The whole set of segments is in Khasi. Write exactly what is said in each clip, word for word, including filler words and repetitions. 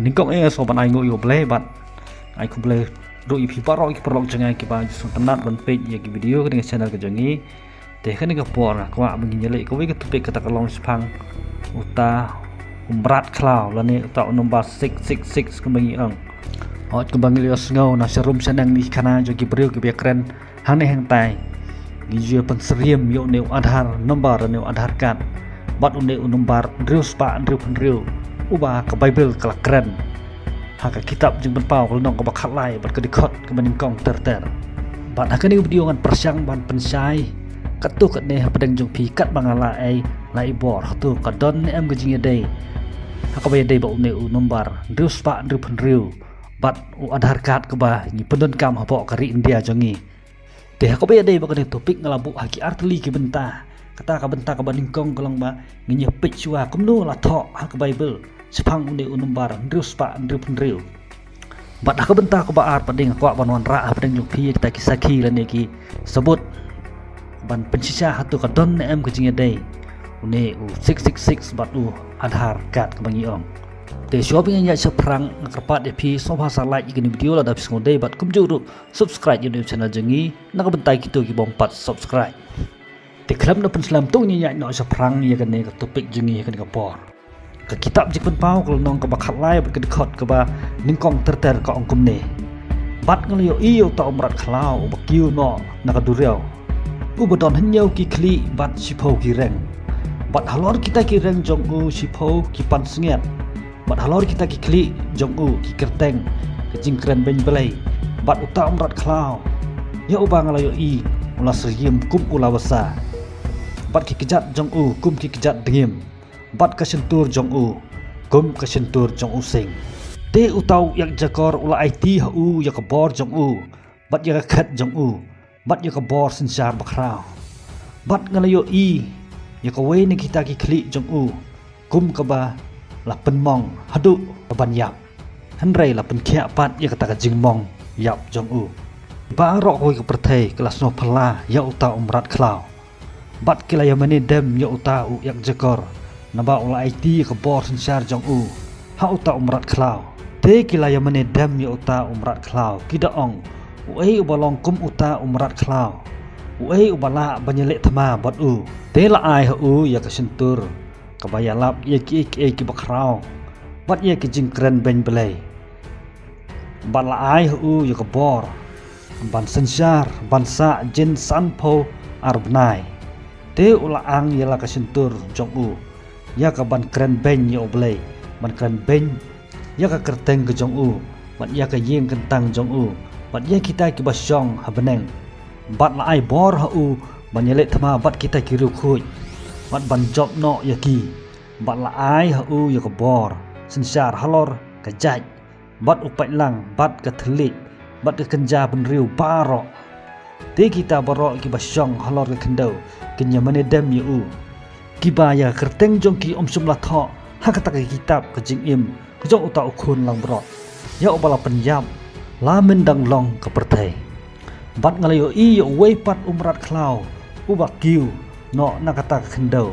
Nyngkong eh, sngewbha ban ai nguh ïa U Blei bad ai khublei ruh ïa phi baroh ki paralok jong nga kiba ju sngewtynnat ban peit ïa ki video kane ka channel ka jong ngi. Te kane ka por nga kwah ba ngin ïa leh kawei ka topic, kata ka long shaphang uta u mrad khlaw lane uta u number six six six kumba ngi ong. Hooid, kumba ngi la ïohsngew na sharum shaneng na ki khana jong ki briew kiba ïakren hangne hangtai, ngi ju ïa pynsyriem ïa une u Aadhaar number lane u Aadhaar card bad une u number hynriew spah hynriew phew hynriew uba ka Baibl ka la kren ha ka kitab Jingpynpaw ka lynnong kaba khatlai bad ka dkhot kaba nyngkong ter ter. Bad ha kane ka video ngan pyrshang ban pynshai katto katne hapdeng jong phi katba nga la ai la i bor, hato ka don ne em ka jingïadei ha kaba ïadei bad une u number hynriew spah hynriew phew hynriew bad u Aadhaar card kaba ngi pyndonkam hapoh ka ri India jong ngi. Te ha kaba ïadei bad kane ka topic nga la buh ha ki artylli ki bynta. Kata ka bynta kaba nyngkong ka long ba ngin ïa peit shuwa kumno la thoh ha ka Baibl shaphang une u number hynriew spah hynriew phew hynriew. Bad ha ka bynta kaba ar pat nga kwah ban wanrah hapdeng jong phi ïa kita ki sakhi lane ki sabut ban pynshisha hato ka don ne em ka jingïadei une u six six six bad u Aadhaar card kaba ngi ong. Te shuwa ba ngin ïaid shaphrang, nga kyrpad ïa phi sngewbha sa like ïa kane ka video lada phi sngewdei bad kumjuh ruh subscribe ïa kane ka channel jong ngi na ka bynta kito kibym pat subscribe. Te khlem da pynslem, to ngin ïaid noh shaphrang ïa kane ka topic jong ngi ha kane ka por. Ka kitab Jingpynpaw ka lynnong kaba khatlai bad ka dkhot kaba nyngkong ter ter ka ong kumne: Bad nga la ïohi ïa uta u mrad khlaw uba kiew noh na ka duriaw, uba don hynñiew ki khlieh bad shiphew ki reng. Bad halor kita ki reng jong u shiphew ki pansngiat. Bad halor kita ki khlieh jong u ki kyrteng ka jingkren beiñ Blei. Bad uta u mrad khlaw, ïa uba nga la ïohi, u la syriem kum u lawasa. Bad ki kjat jong u kum ki kjat dngiem. Bad ka shyntur jong u kum ka shyntur jong u sing. Te uta u ïakjakor u la aiti ha u ïa ka bor jong u, bad ïa ka khet jong u, bad ïa ka bor synshar bakhraw. Bad nga la ïohi ïa kawei na kita ki khlieh jong u kum kaba la pynmong haduh kaban ïap, hynrei la pynkhiah pat ïa kata ka jingmong ïap jong u. Baroh kawei ka pyrthei ka la sngewphylla ïa uta u mrad khlaw. Bad ki la ïa mane dem ïa uta u ïakjakor, naba u la aiti ïa ka bor synshar jong u ha uta u mrad khlaw. Te ki la ïa mane dem ïa uta u mrad khlaw, ki da ong: Uei uba long kum uta u mrad khlaw? Uei uba lah ban ïaleh thma bad u? Te la ai ha u ïa ka shyntur kaba ïalap ïa kiei kiei kiba khraw, bad ïa ki jingkren beiñ Blei. Bad la ai ha u ïa ka bor ban synshar ban sah jin sanphew ar bnai. Te u la ang ïa la ka shyntur jong u ïa ka ban kren beiñ ïa U Blei, ban kren beiñ ïa ka kyrteng ka jong u, bad ïa ka ïing kyntang jong u, bad ïa kita kiba shong ha bneng. Bad la ai bor ha u ban ïaleh thma bad kita ki riewkhuid, bad ban jop noh ïa ki. Bad la ai ha u ïa ka bor synshar halor ka jait, bad u paidlang, bad ka thylliej, bad ka kynja bynriew baroh. Te kita baroh kiba shong halor ka khyndew kin ïa mane dem ïa u, kiba ïa ka kyrteng jong ki ym shym la thoh ha kata ka kitab ka jingim ka jong uta u khun langbrot, ïa uba la pynïap la myndang long ka pyrthei. Bad nga la ïohi ïa uwei pat u mrad khlaw uba kiew noh na kata ka khyndew.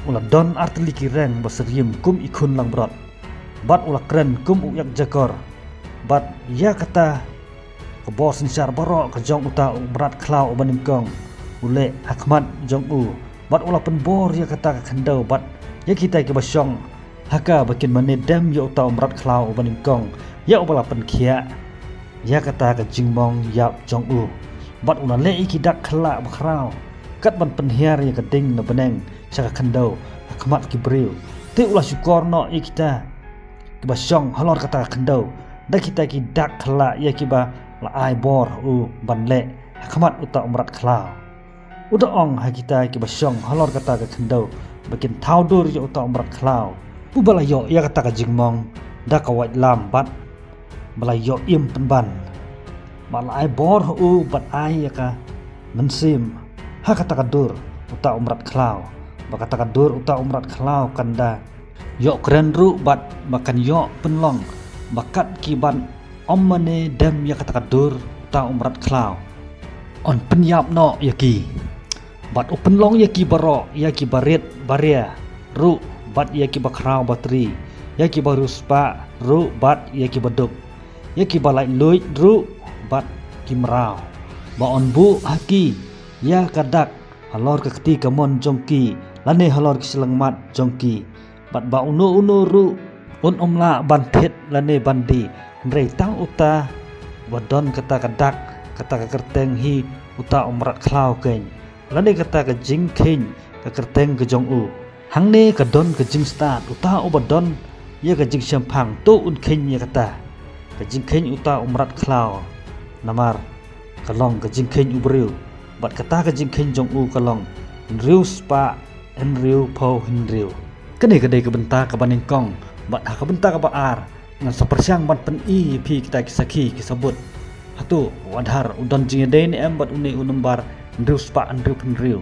U la don artylli ki reng ba syriem kum i khun langbrot, bad u la kren kum u ïakjakor. Bad ïa kata ka bor synshar baroh ka jong uta u mrad khlaw uba nyngkong u leh ha khmat jong u. Bad u la pynbor ïa kata ka khyndew bad ïa kita kiba shong ha ka ba kin mane dem ïa uta u mrad khlaw uba nyngkong, ïa uba la pynkhiah ïa kata ka jingmong ïap jong u. Bad u la leh ïa ki dak khlak bakhraw, kat ban pynhiar ïa ka ding na bneng sha ka khyndew ha khmat ki briew. Te u la shukor noh ïa kita kiba shong halor kata ka khyndew da kita ki dak khlak ïa kiba la ai bor ha u ban leh ha khmat uta u mrad khlaw. U da ong ha kita kiba shong halor kata ka khyndew ba kin thaw dur ïa uta u mrad khlaw uba la ïoh ïa kata ka jingmong da ka waitlam bad ba la ïoh im pynban. Ba la ai bor ha u bad ai ïa ka mynsiem ha kata ka dur uta u mrad khlaw, ba kata ka dur uta u mrad khlaw kan da ïoh kren ruh bad ba kan ïoh pynlong ba kat kiban ym mane dem ïa kata ka dur uta u mrad khlaw yn pynïap noh ïa ki. Bad u pynlong ïa ki baroh, ïa ki barit baria ruh bad ïa ki bakhraw batri, ïa kiba riewspah ruh bad ïa kiba duk, ïa kiba laitluid ruh bad ki mraw. Ba un buh ha ki ïa ka dak halor ka kti kamon jong ki, lane halor ki shyllangmat jong ki. Bad ba uno uno ruh un ym lah ban thied lane ban die, hynrei tang uta uba don kata ka dak, kata ka kyrteng hi uta u mrad khlaw keiñ, lane kata ka jingkheiñ ka kyrteng ka jong u. Hangne ka don ka jingstad, uta uba don ïa ka jingshemphang to un kheiñ ïa kata ka jingkheiñ uta u mrad khlaw, namar ka long ka jingkheiñ u briew, bad kata ka jingkheiñ jong u ka long hynriew spah hynriew phew hynriew. Kane ka dei ka bynta kaba nyngkong, bad ha ka bynta kaba ar ngan sa pyrshang ban pyni ïa phi kita ki sakhi ki sabut. Hato u Aadhaar u don jingïadei ne em bad une u nombar hynriew spah hynriew phew hynriew?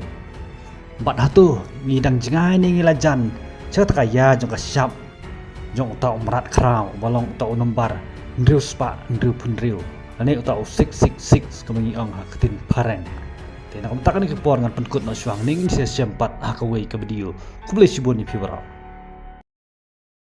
Bad hato ngi dang jngai ne ngi la jan sha kata ka ïa jong ka shap jong uta u mrad khlaw uba long uta u nombar hynriew spah hynriew phew hynriew, lane uta u six six six kaba ngi ong ha ka ktien phareng? Te na ka bynta kane ka por ngan pynkut noh shuwa, ngin sa ïashem pat ha kawei ka video. Khublei shibun ïa phi baroh.